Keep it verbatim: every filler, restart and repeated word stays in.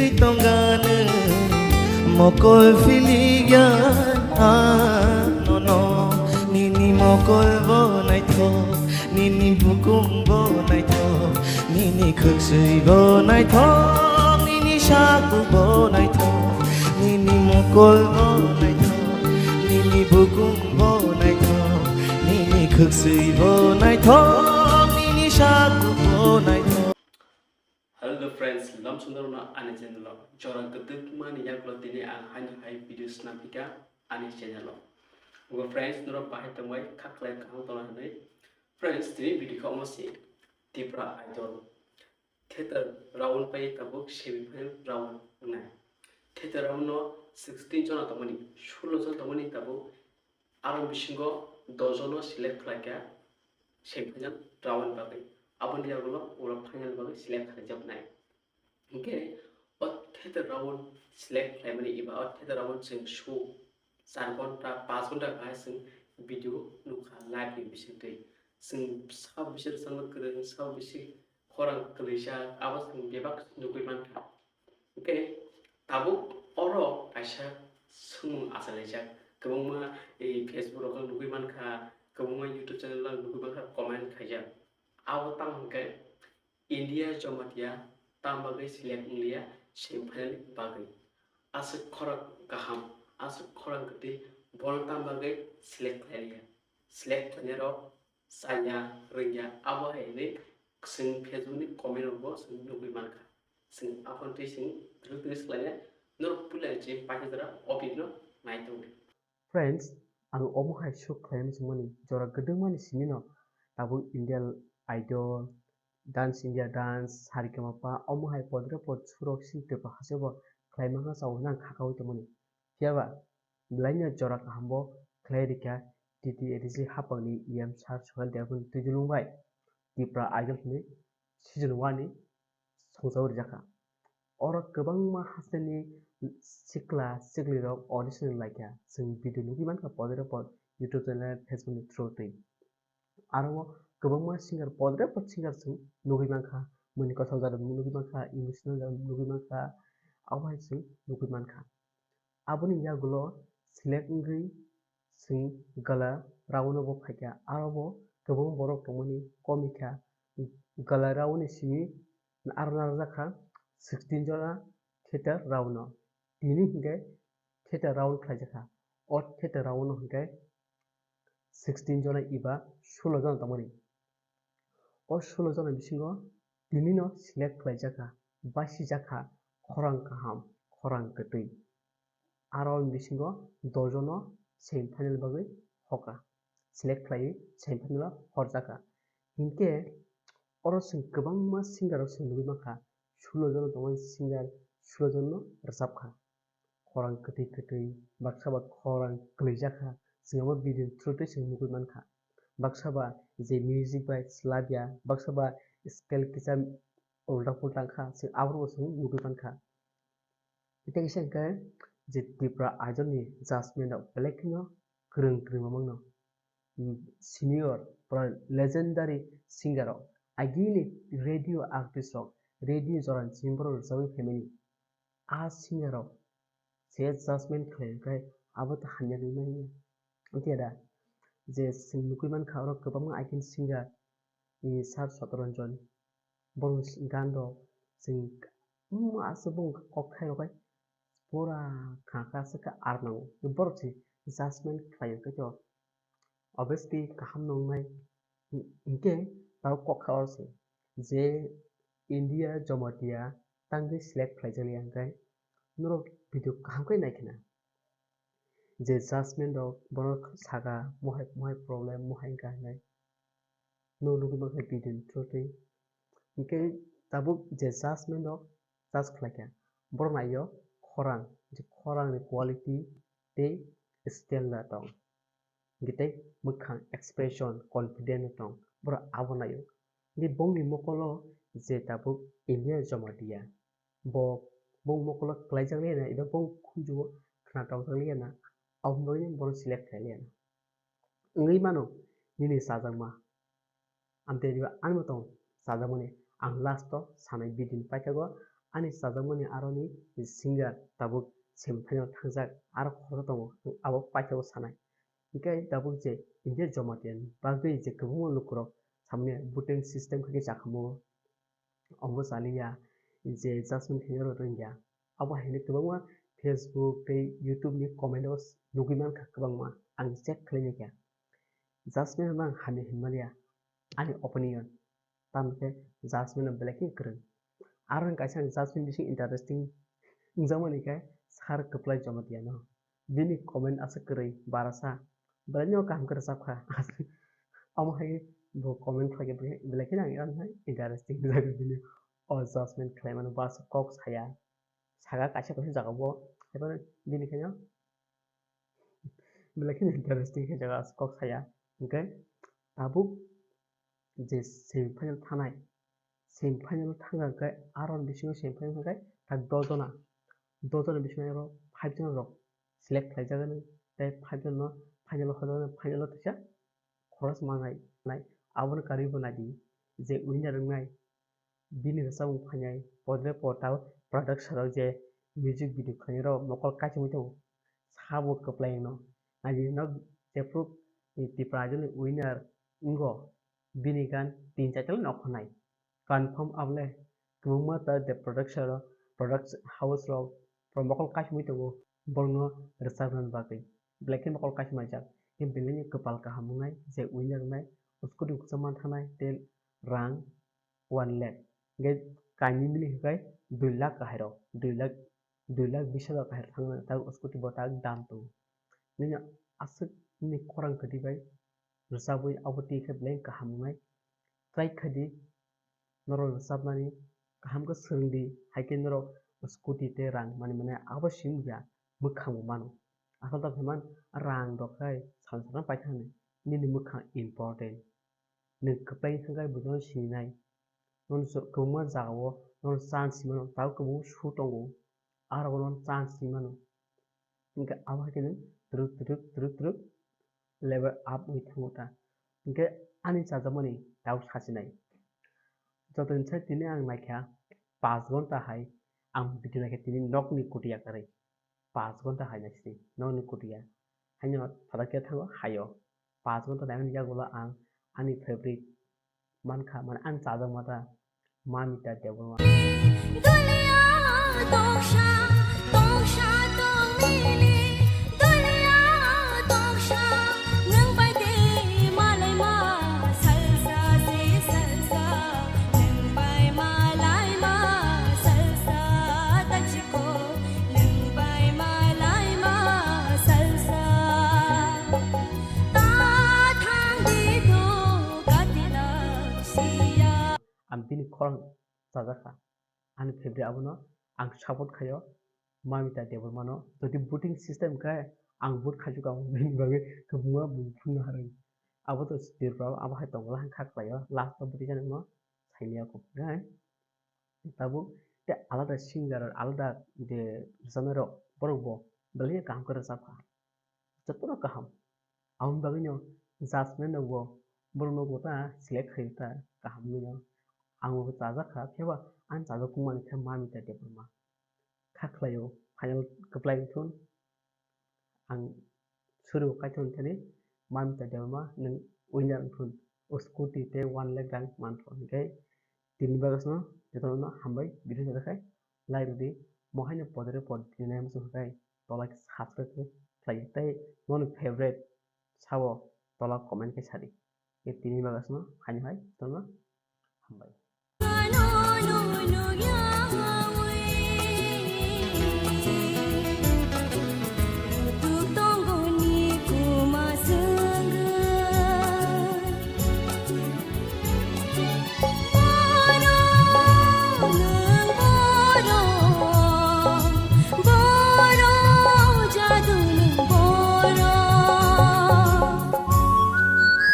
Tongani mokol philikya nono, nini mokol bo naithok, nini bukum bo naithok, nini khwksui bo naithok, nini saku bo naithok, nini mokol bo naithok, nini bukum bo naithok, nini khwksui bo naithok, nini saku bo naithok. Hello friends, lamsongrokno ani channel o jora kwtwkmani yagulo tini ang haino hai video swnam phika ani channel o. Ogo friends, norok bahai tongbai kha khlai kaham tongna hinwi. Friends, tini video khe omo se Tipra Idol theater round pai tabuk semi final round wngnai. Theater round no sixteen jona tongmani, solo jona tongmani tabuk. Aro bisingo dojono select khlaikha semi final round bagwi. Aboni yagulo oro final bagwi select khlaijaknai. Hinkhe o theater round select khlaimani eba o theater round chwng su char ghonta, panch ghonta kahai chwng video nukha live ni bisingtwi. Chwng sabo bisi rwchapna kwrwng, sabo bisi khorang kwlwijak, abo chwng bebak nugwi mankha. Hinkhe tabuk oro kaisa swngmung achalaijak. Kwbangma, eh, Facebook rok nugwi mankha, kwbangma YouTube channel rok nugwi mankha, comment khaijak. Abo tamo hinkhe India Jamatia tam bagwi select wngliya semi final bagwi. Aswk khorang kaham, aswk khorang kwtwi bono tam bagwi select khlailiya. Select khlainai rok chaya, rwngya, abo hai hinwi chwng Facebook ni comment rok bo chwng nugwi mankha. Chwng aphano twi chwng drwk drwk swlaina norok puila je paikha jora o video no nai tongdi. Friends, ang omo hai show khlaina swngmani jora kwdwngmani simi no tabuk India Idol, Dance India Dance, Saregama Pa, omo hai podre pod surok sini tepa hase bo khlai mankha sao hinwi ang khakaui tongmani. Phiya ba, belai no jora kaham bo khlai rikha T T A D C hapang ni E M sir Sohel Debbarma ni twijlung bai Tipra Idol hinwi season one ni songchao rijakha. Oro kwbangma hasteni sikla siklirok audition laikha. Chwng video nugwi mankha podre pod YouTube channel, Facebook ni through twi. Aro o kwbangma singer, podre pod singer chwng nugwi mankha. Mani kothok jora nugwi mankha, emotional jora nugwi mankha, abo hai chwng nugwi mankha. Aboni yagulo select wngwi chwng gala round o bo phaikha. Aro bo kwbangma borok tongmani komikha. Gala round ni simi aro narwkjakha sixteen jona theater round o. Tini hinkhe theater round khlaijakha. O theater round o hinkhe sixteen jona eba solo jona tongmani. O solo jona bisingo tinino select khlaijakha, basijakha khorang kaham, khorang kwtwi. Aro ni bisingo dojono semi final bagwi hoka, select khlaiwi semi final o horjakha. Hinkhe oro chwng kwbangma singer rok chwng nugwi mankha, solo jono tongmani singer solo jono rwchapkha. Khorang kwtwi kwtwi, baksa ba khorang kwlwijak kha, chwng abo video ni through twi chwng nugwi mankha. Baksa ba je music bai chlabya, baksa ba scale kisa ulta pulta wngkha, chwng aborokbo chwng nugwi mankha. Tei kaisa hwnkhe je Tipra Idol ni judgment rok belai kheno kwrwng kwrwngma mangno. Senior pura legendary singer rok, agini radio artist rok, radio jorani simi borok rwchapwi phaimani. A singer rok se judgment khlai khe abo ta hamya wngwi manya. Amtwi da je chwng nugwi mankha oro kwbangma agini singer ni sir Satoranjan, borokni gan rok chwng aswk bong kok khai rok hai pura kha kha aswk khe ar nango borok se judgment khlai khe to. Obviously kaham nongnai hinkhe tao kok kha oro se je India Jamatia tangwi select khlaijakliya hinkhe norok video kaham khe naikhwna je judgment rok bono saka mohai mohai problem mohai wngkha hinwi no nugwi mankha video ni through twi hinkhe tabuk je judgment rok judge khlaikha borok naio khorang je khorang ni quality tei style da tong. Hingke tei mwkhang expression confident no tong, borok abo naio. Hingke bongni mokolo je tabuk India Jamatia, bo bong mokolo kwlaijak liya na, eba bong khunjugo khna tokjak liya na, aboni bagwi borok select khai liya na. Wngwi mano nini chajakma. Amtwi ani bo tong chajakmani ang last o sanai video ni paithago Ani chajakmani aroni singer tabuk semi final thangjak, aro khoroksa tongo, abo paithakgo sanai. Hinkhe tabuk je India Jamatia ni bagwi je kwbangma lukurok samani voting system khe chakhamo, omo chaliya je Jasmine khe oro rwngya. Abo haino kwbangma Facebook tei YouTube ni comment o nugwi mankha kwbangma, ang check khlai naikha. Jasmine no ang hamya hinmaliya, ani opinion. Tamokhe Jasmine no belai khe kwrwng. Aro kaisa ang Jasmine bising interesting wngjakmani khe Sir Kwplai Jamatia no. Bini comment aswk kwrwi barasa. Belai no kaham khe rwchapkha. Omo hai bo comment khlaikhe belai kheno ang interesting wngjago bini o Jasmine khlaimano, bo aswk kok saya. Saka kaisa kaisa jagao bo, haiphano bini khaino belai kheno interesting khe jaga kok saya. Hinkhe tabuk je semi final thanai, semi final thangkha khe, aro bisingo semi final thangkha khe tak dos jona, dos jona bisingo aro five jona rok select khlaijak, tei five jona no final o hojaknai, final o teisa khoroksa manai, nai, abono karwi bo naidi je winner wngnai. Bini rwchapmung phainai, podre pod tabuk production rok je music video khlainai rok mokol kaichomwi tongo, sabo kwplai no. Naidi no jephru Tipra Idol ni winner wngo, bini gan tin char tala nokho nai. Confirm abole kwbangma ta de production rok, production house rok, borok mokol kaichomwi tongo borokno rwchapna bagwi. Belai khe mokol kaichomajak, khe belai no kwpal kaham wngnai je winner wngnai, scooty uksa manthanai tei rang one lakh. Hinkhe kainwi bini hinkhe dui lakh kahai rok, dui lakh, dui lakh bis hajar kahai rok thangna tak scooty bo tak dam tongo. Nini aswk nini khorang kwtwi bai rwchabwi abo twi khe belai kaham wngnai. Try khaidi norok rwchapnani kaham khe swrwngdi, hai khe norok scooty tei rang manwi manya abo simi ya mwkhang bo mano. Asol ta phaimani rang rok khai sal sal paithakni nini mwkhang important. Nwng kwplai thangkhai buino sinai. Nono kwbangma jagao nono chance mano, tabuk kwbangma su tongo, aro nono chance mano. Hinkhe abo hai khe nwng twrwk twrwk twrwk twrwk level up wngwi thango ta. Hinkhe ani chajakmani tabuk sachinai. Jotoni sai tini ang naikha, paanch ghonta hai ang video naikha tini nokni kutia kwrwi. Paanch ghonta hai naisini nokni kutia. Haino phatar khe thango haio. Paanch ghonta naimani yagulo ang ani favorite mankha, mane ani chajakma ta Mamita Debbarma. Dunia tongsa, tongsa tongmili, dunia tongsa, nwng bai tei malai ma, salsa se salsa, nwng bai malai ma, salsa ta chiko, nwng bai malai ma, salsa. Ta thang di do kati lak siya. Ang bini khorang chajakha. Ani favorite abono ang support khaio Mamita Debbarma no. Jodi voting system khe ang vote khaijak ang bini bagwi kwbangma bui phunukna harwi. Abo to Tripura o abo hai tongo, lahai kha khlaio. Last o vote chana no sailiya kok nai. Tabuk tei alada singer, alada je rwchapnai rok, borok bo belai kaham khe rwchapkha. Jotono kaham. Aboni bagwino Jasmine rokbo borokno gota select khaio ta kaham wngwino. Ang bo chajakha, phiyaba ani chajak wngmani khe Mamita Debbarma. Kha khlaio, final kwplai wngthun. Ang suri bo kaithon thani Mamita Debbarma nwng winner wngthun. O scooty tei one lakh rang mantho. Hinkhe tini bagwi jotono hambai video sajak khai like rwdi. Mo haino podre pod video nai muchung khai tola subscribe khlai tei noni favorite sabo tola comment khe sadi.